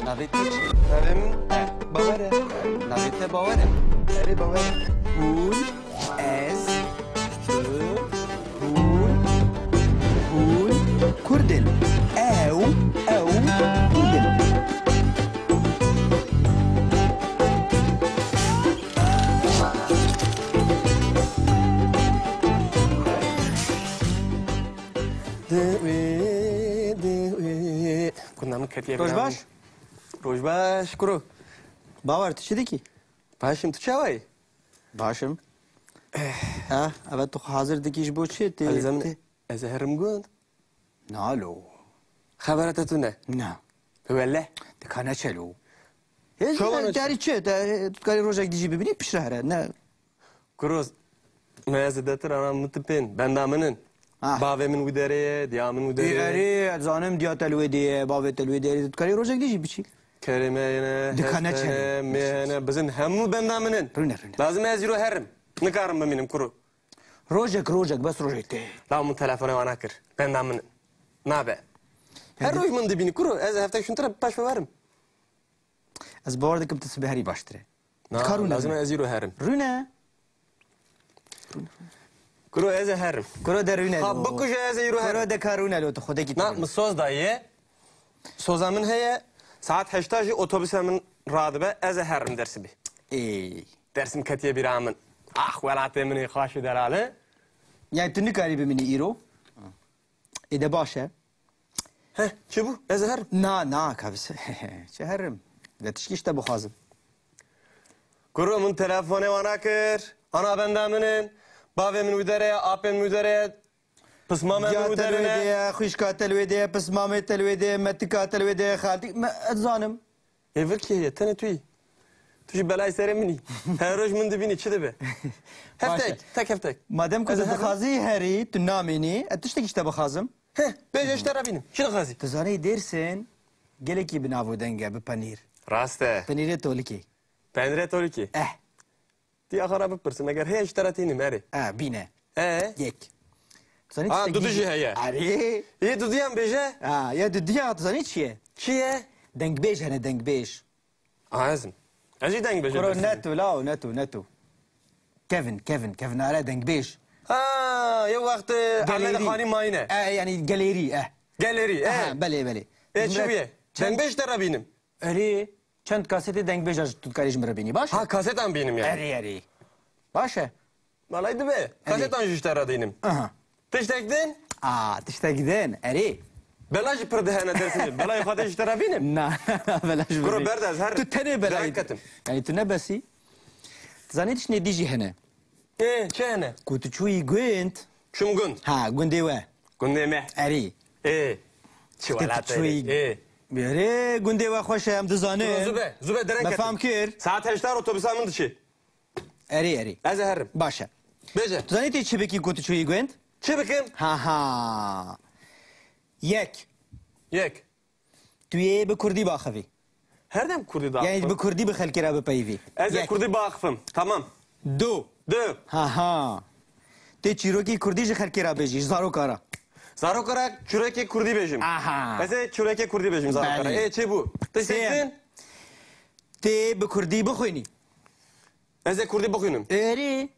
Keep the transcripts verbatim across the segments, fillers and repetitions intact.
Navê te çi? Navê min Bawer e. Navê te Bawer e? Erê, Bawer e. Hûn, ez, tu, hûn, hûn Kurd in. Ew, ew Kurd in. Dewê, dewê. Kurna min ketiye. Roj baş. Roj baş, kuro. Bawer, tu çi dikî? Baş im, tu çawa yî? Baş im. Eh. Ha, eve tu xwe hazir dikî ji bo çi? Tê, Elzem tê. Ez ê herim gund. Na lo. Xebera te tune? Na. Wele? Dika neçe lo. Hêj Çawa ne neçe? Derî çi? Te, tu dikarî rojek dî jî bibînî piştre here. Ne. Kuro, me zêdetir ana min tu pên. Benda min in. Ah. Bavê min wî derê ye, diya min wî derê ye. Ê, erê, ez zanim diya te li wê dê ye, bavê te li wê derê ye. Tu dikarî rojek dî jî biçî. Kerê me hene, Dika hest neçe hene, ne? Me hene, bizin hemû benda min in. Rûne, rûne. Lazim e ez îro herim. Nikarim bimînim, kuro. Rojek, rojek, bes rojek tê. Law min telefonê wana kir. Benda min nabe. Her Yani roj min dibînî, kuro. Ez heftek şûntir paş ve werim. Ez bawer dikim tu sibe herî baştir e. Na, Dika rûne, lazim e rûne. Ez îro herim. Rûne. Kuro, ez ê herim. Kuro, de rûne Ha, lo. Bikuje, ez ê îro herim. Kuro, de ka rûne lo, tu xwedekî Na, tu rûne. Min soz daye. Soza min heye. Saet heşta jî otobüsa min radibe. Ez ê herim Dersimê. Ê. Dersim ketiye bîra min. Ah, welatê min ê xaş û delal e. Yani tu nikarî bimînî îro? Ê de baş e. Heh, çi bû? Ez ê herim. Na, na, kabis. Çi herim? De tişkî ji te bixwazim. Kuro, min telefonê wana kir. Ana benda min in. Bavê min wî derê ye, apê min wî derê ye. Pismamê min wî derê ne. Xwîşka te li wê de ye, pismamê te li wê de ye, metika te li wê de ye, xaltî, me, ez zanim. Ê vir kê ye? Tenê tu yî. Tu jî belayê serê min î. Her roj min dibînî, çi dibe? Baş e. Heftek, tek heftek. Madem ku Ez tu herim. Dixwazî herî, tu namînî, ez tiştekî ji te bixwazim. Heh, bêje ji te re bînim. Çi dixwazî? Tu zanî Dêrsim gelekî bi nav û deng e, bi penîr. Rast e. Penîrê tolikê. Penîrê tolikê. Eh. Diya xwe re bipirsim, eger heye ji te re tînim, erê. E, bîne. E? Yek. Zanî Ha, tiştek dudu dî- jî heye. Erê. Yê dudiyan bêje. Ha, ya dudiya tu zanî çi ye? Çi ye? Dengbêj hene, dengbêj. Aha, ez im. Ez jî dengbêj Kuro, ne tu, law, ne tu, ne tu. Kevin, Kevin, Kevin Are dengbêj. Ha, yew wext, e, Gelêrî. Ehmed Xanî mayîne. E, yani gelêrî, e. Gelêrî, e. Aha, belê, belê. E, çi bûye? Çend- Dengbêj te re bînim. Erê, çend kasetê dengbêja ji tu dikarî ji min re bînî, baş e? Ha, kasetan bînim yani. Erê, erê. Baş e. Malay dibe. Erê. Kasetan jî ji te re dînim. Aha. Tiştek din? Aa, tiştek din, erê. Bela jî pir dihene Dêrsimê. Belayê xwe tê ji te re bînim. Na, na, bela ji Kuro min. Berde ez her Tu tenê belayê. Direkt ketim. Yani tu nebesî. Tu zanî tiştê dî jî hene. Ê, çi hene? Ku tu çûyî gund. Çûm gund. Ha, gundê we. Gundê me. Erê. Ê. Çi Işte welat tu çûyî- erê. Ê. Erê, gundê we xweş e, em dizanin. Zû be, zû be, dereng Me ketim. Fam kir. Saet heşta otobüsa min diçe. Erê, erê. Ez ê herim. Baş e. Bêje. Tu zanî tê çi bikî ku tu çûyî gund? Çi bikim? Ha, ha. Yek. Yek. Tu yê bi kurdî baxivî. Her dem kurdî daxivim. Yani bi kurdî bi xelkê re bipeyivî. Ez ê Yek. Kurdî baxivim. Tamam. Du. Du. Ha ha. Tê çîrokê kurdî ji xelkê re bêjî, ji zaroka re. Zaroka re çîrokê kurdî bêjim. Aha. Ez ê çîrokê kurdî bêjim zaroka re. Belê. Ê, çi bû? Tiştek Sê. Din? Tê bi kurdî bixwînî. Ez ê kurdî bixwînim. Erê.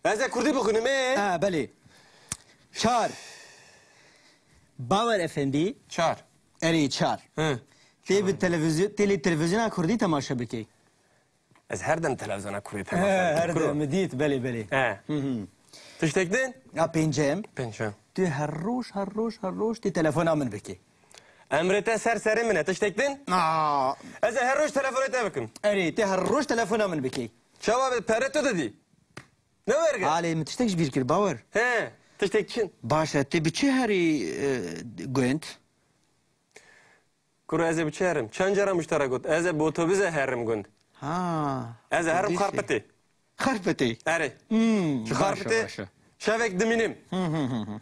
Ez ê kurdî bixwînim, ê? Ha, belê. Çar. Bawer Efendî. Çar. Erê, çar. Hı. Tê bi televizyon, tê lê televizyona kurdî temaşe bikey. Ez her dem televizyona kurdî temaşe He, bikim, her kuro. Dem, min dît, belê, belê. He. Hı hı. Tiştek din? Ya pêncem. Pêncem. Tu her roj, her roj, her roj tê telefona min bikey. Emrê te ser serê min e, tiştek din? Aa. Ez ê her roj telefonê te bikim. Erê, tê her roj telefona min bikey. Çawa be, pere tu didî? Ne werge? Alê, min tiştek ji bîr kir, bawer. He, tiştek çin. Baş e, tu bi çi herî, e, gund? Kuro, ez ê bi çi herim? Çend cara min ji te re got? Ez ê bi otobusê herim gund. Ha. Ez ê herim otobusê. Xarpitê. Xarpitê? Erê. Hmm, Ji baş e, Xarpitê baş e. Şevek dimînim. Hı, hı, hı, hı.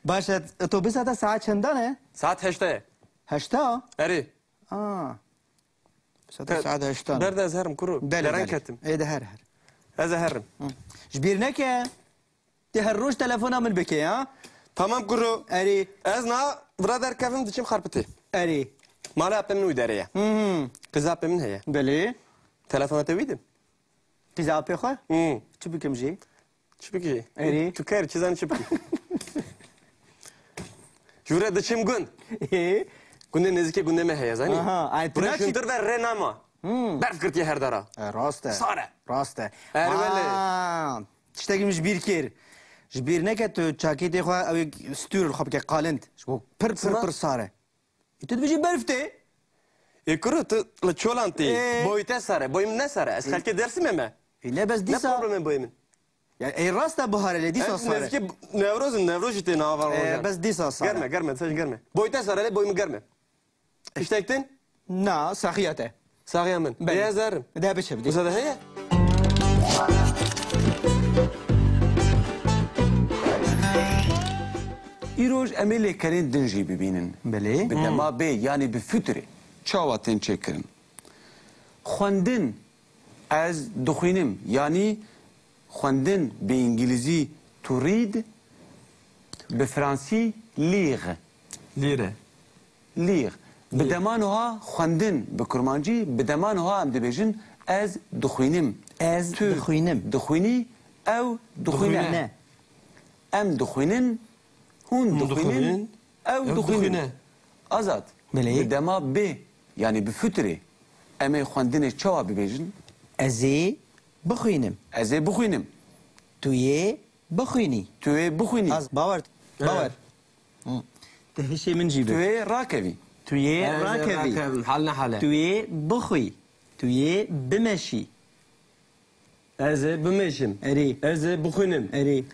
Baş e, otobusa te saet çendan e? Saet heşta ye. Heşta? Erê. Aa. Saet, te-, saet heştan. Berde ez herim, kuro. Belê, Deren belê. Ketim. Ê de her, her. Ez ê herim. Hı. Ji bîr neke. Tê her roj telefona min bike, ha? Tamam, kuro. Erê. Ez na vira derkevim, diçim Xarpitê. Erê. Mala apê min wî derê ye. Hmm. Qîza apê min heye. Belê. Telefona te wî din? Qîza apê xwe? Hmm. Çi bikim jî? Çi bikî? Erê. Tu ker, çi zanî çi bikî? Jûre diçim gund. Ê? Gundê nêzîkê gundê me heye, zanî? Aha, ay, tu Gure naçî- şintir ve rê nama. Hmm. Berf girtiye her dara. E, rast e. Sar e. Rast e. Erê, belê. Ha, tiştekî min ji bîr kir. Ji bîr neke tu çakîtê xwe ew ê stûr li xwe bike qalind. Ji bo pir, pir, Çima? pir sar e. E, tu dibêjî berf tê. Ê kuro, tu li çolan tê. Ê. Boyê te sar e. Boyê min ne sar e. Ez Ê. xelkê Dêrsimê me. Ê, ne bes Ne dîsa. problemê boyê min? Ya, ê, rast e bihar e, lê dîsa Em sar e. nêzîkî Newroz in, Newroz jî tê nava Ê, rojan. bes dîsa sar e. Germe, germe, sen germe. Boyê te sar e, lê boyê min germe. Tiştek din? Na, saxiya te. Saxiya min. Belê. Ê, ez herim. De biçe bidî. Wisa de heye? Îroj em ê lêkerên din jî bibînin. Belê. Bi dema bê, yanî bi fitirê. Çawa tên çêkirin? Xwendin, ez dixwînim. Yanî xwendin bi îngilîzî to read, bi fransî lire. Lire. Lire. Bi Lire. dema niha xwendin bi kurmancî, bi dema niha em dibêjin ez dixwînim. Ez Tu dixwînim. dixwînî, ew dixwîne. Dixwîne. Em dixwînin, hûn Hûn dixwînin, dixwînin, ew ew dixwînin. dixwîne. Azad. Belê. Bi dema bê, yanî bi fitirê, em ê xwendinê çawa bibêjin? Ez ê bixwînim. Ez ê bixwînim. Tu yê bixwînî. Tu yê bixwînî. Az, bawer, Evet. bawer. Hı. Te hişê min jî Tu bi. yê rakevî. Tu yê Ez ê rakevî. rakevim, hal ne hal e. Tu yê bixwî. Tu yê bimeşî. Ez ê bimeşim. Erê. Ez ê bixwînim. Erê.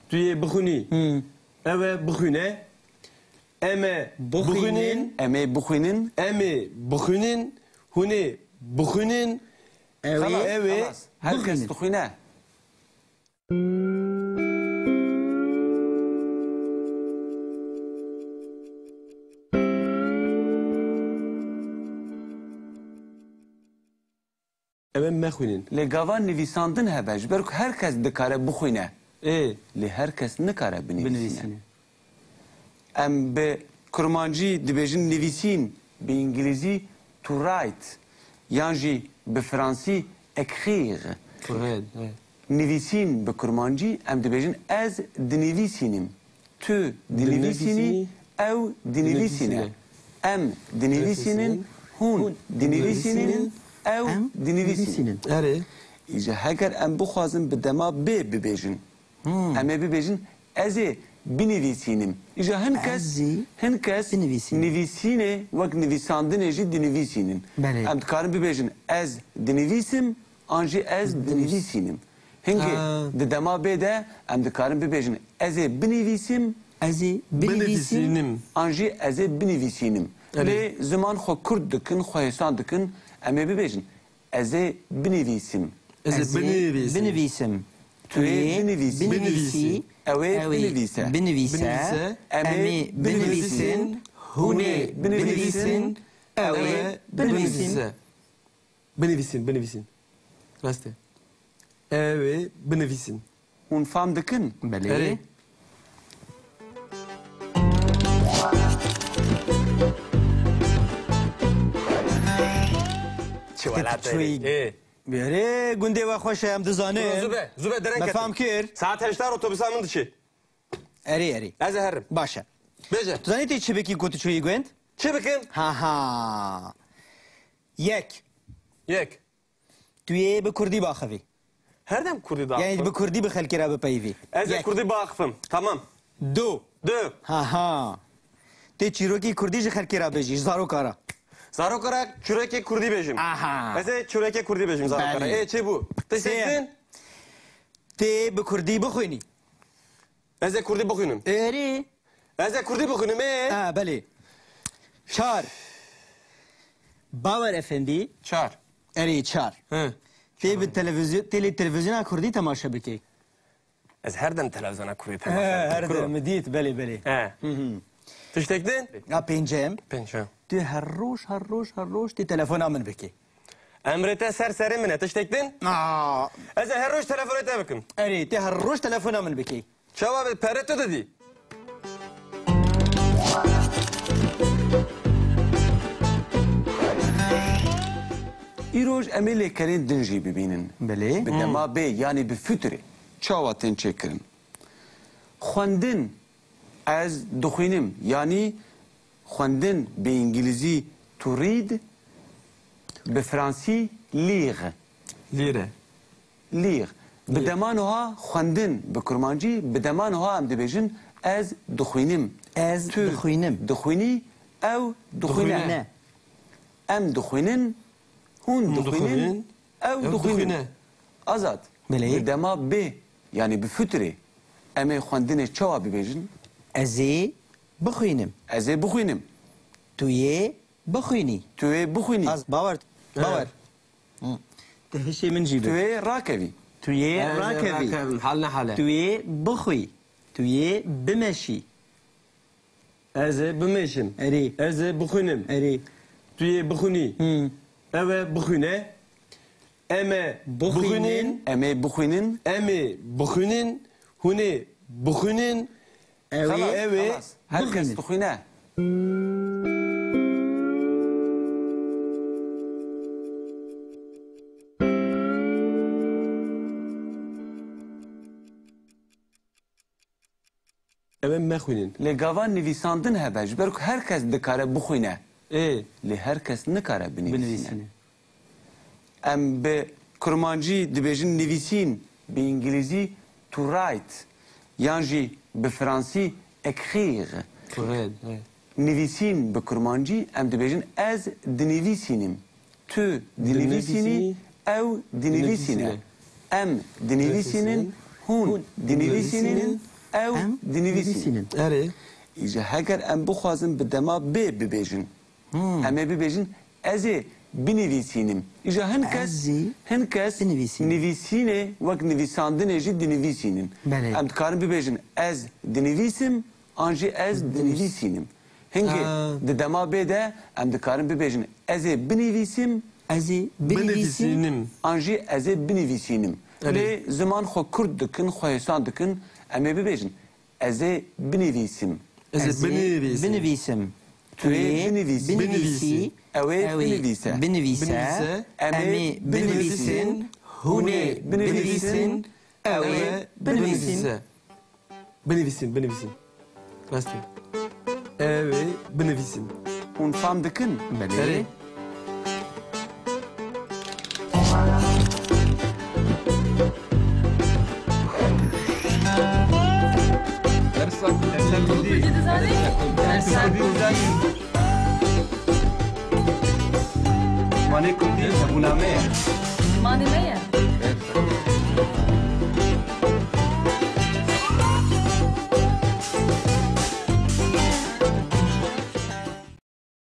Tu yê bixwînî. Hı. Ew ê bixwîne. Em ê Bixwînin. bixwînin. Em ê bixwînin. Em ê bixwînin. Hûn ê bixwînin. Ew ê Xelas, Ew ê xelas. Her kes bixwînin. dixwîne. Ew ê mexwînin. Lê gava nivîsandin hebe, ji ber ku her kes dikare bixwîne. Ê. Lê her kes nikare binivîsîne. Binivîsîne. Em bi kurmancî dibêjin nivîsîn, bi îngilîzî to write, yan jî bi fransî écrire. To read, evet. Nivîsîn bi kurmancî em dibêjin ez dinivîsînim. Tu dinivîsînî, Dinivîsînî. ew dinivîsîne. Dinivîsîne. Em dinivîsînin, Dinivîsînin. hûn Hûn dinivîsînin, dinivîsînin. ew Em dinivîsînin. dinivîsînin. Erê. Îja heger em bixwazin bi dema bê bibêjin, Hmm. em ê bibêjin ez ê binivîsînim. Îja hin kes, Ez ê hin kes binivîsînim. nivîsînê wek nivîsandinê jî dinivîsînin. Belê. Em dikarin bibêjin ez dinivîsim, an jî ez Dinivîs. dinivîsînim. Hingê Ha. di dema bê de em dikarin bibêjin ez ê binivîsim, Ez ê binivîsim. Binivîsînim. an jî ez ê binivîsînim. Erê. Lê ziman xwe kurt dikin, xwe hêsan dikin, em ê bibêjin ez ê binivîsim. Ez ê Ez ê binivîsim. binivîsim. Tu yê Tu yê binivîsî. binivîsî. Ew ê Ew ê binivîse. binivîse. Binivîse. Em ê Em ê binivîsin. binivîsin. Hûn ê Hûn ê binivîsin. binivîsin. Ew Ew ê ê binivîsin. binivîse. Binivîsin, binivîsin. Rast e. Ew ê binivîsin. Hûn fam dikin? Belê. Erê. Çi welatê Çi- Ê. Erê, gundê we xweş e, em dizanin. Zû be, zû be, dereng Me ketin. fam kir. Saet heşt otobûsa min diçe. Erê, erê. Ez ê herim. Baş e. Bêje. Tu zanî tê çi bikî ku tu çûyî gund? Çi bikim? Ha ha. Yek. Yek. Tu yê bi kurdî biaxivî. Her dem kurdî Yanî diaxivim. bi kurdî bi xelkê re bipeyivî. Ez ê Yek. kurdî biaxivim. Tamam. Du. Du. Ha ha. Tê çîrokê kurdî ji xelkê re bêjî, ji zaroka re. Zaroka re çîrokê kurdî bêjim. Aha. Ez ê çîrokê kurdî bêjim zaroka re. Belê. Ê, çi bû? Tê Sê. sezdin? Tê bi kurdî bixwînî. Ez ê kurdî bixwînim. Erê. Ez ê kurdî bixwînim, ê? Ha, belê. Çar. Bawer Efendî. Çar. Erê, çar. Hı. Tê bi televizyon, tê lê televizyona kurdî temaşe bikey. Ez her dem televizyona kurdî He, temaşe dikim, her kuro. dem, min dît, belê, belê. He. Hı hı. Tiştek din? Ya pêncem. Pêncem. Tu her roj, her roj, her roj tê telefona min bikê. Emrê te ser serê min e, tiştek din? Aa. Ez ê her roj telefonê te bikim. Erê, tê her roj telefona min bikê. Çawa be, pere tu didî? Îroj em ê lêkerên din jî bibînin. Belê. Bi dema bê, yanî bi futurê. Çawa tên çêkirin? Xwendin, ez dixwînim, yanî xwendin bi îngilîzî to read, bi fransî lire. Lire. Lire. Bi dema niha xwendin bi kurmancî, bi dema niha em dibêjin ez dixwînim. Ez Tu dixwînim. dixwînî, ew dixwîne. Dixwîne. Em dixwînin, hûn Hûn dixwînin, dixwînin, ew ew dixwînin. dixwîne. Azad, Belê. bi dema bê, yanî bi futurê, em ê xwendinê çawa bibêjin? Ez ê bixwînim. Ez ê bixwînim. Tu yê bixwînî. Tu yê bixwînî. Az, bawer, Evet. bawer. Hı. Te hişê min jî Tu bi. yê rakevî. Tu yê Ez ê rakevî. rakevim, hal ne hal e. Tu yê bixwî. Tu yê bimeşî. Ez ê bimeşim. Erê. Ez ê bixwînim. Erê. Tu yê bixwînî. Hı. Ew ê bixwîne. Em ê Bixwînin. bixwînin. Em ê bixwînin. Em ê bixwînin. Hûn ê bixwînin. Ew ê Xelas, Ew ê xelas. Her kes bixwînin. dixwîne. Ew ê mexwînin. Lê gava nivîsandin hebe, ji ber ku her kes dikare bixwîne. Ê. Lê her kes nikare binivîsîne. Binivîsîne. Em bi kurmancî dibêjin nivîsîn, bi îngilîzî to write, yan jî bi fransî écrire. Red, red. Nivîsîn bi kurmancî em dibêjin ez dinivîsînim. Tu dinivîsînî, Dinivîsînî. ew dinivîsîne. Dinivîsîne. Em dinivîsînin, Dinivîsînin. hûn dinivîsînin, Dinivîsînin. ew Em dinivîsînin. dinivîsînin. Erê. Îja heger em bixwazin bi dema bê bibêjin, Hmm. em ê bibêjin ez ê binivîsînim. Îja hin kes, Ez ê hin kes binivîsînim. nivîsînê wek nivîsandinê jî dinivîsînin. Belê. Em dikarin bibêjin ez dinivîsim, an jî ez Dinivîs- dinivîsînim. Hingê Aa. di dema bê de em dikarin bibêjin ez ê binivîsim, Ez ê binivîsim. Binivîsînim. an jî ez ê binivîsînim. Erê. Lê ziman xwe kurt dikin, xwe hêsan dikin, em ê bibêjin ez ê binivîsim. Ez ê Ez ê binivîsim. binivîsim. Tu Tu yê yê binivîsî. binivîsî. Ew ê Ew ê binivîse. binivîse. Binivîse. Em ê Em ê binivîsin. binivîsin. Hûn ê Hûn ê binivîsin. binivîsin. Ew ê Ew ê binivîsin. binivîse. Binivîsin, binivîsin. Rast e. Ew ê binivîsin. Hûn fam dikin? Belê. Erê. Dersa Kurdî. Dersa Kurdî. Dersa Kurdî. Zimanê Kurdî hebûna me ye. Zimanê me ye.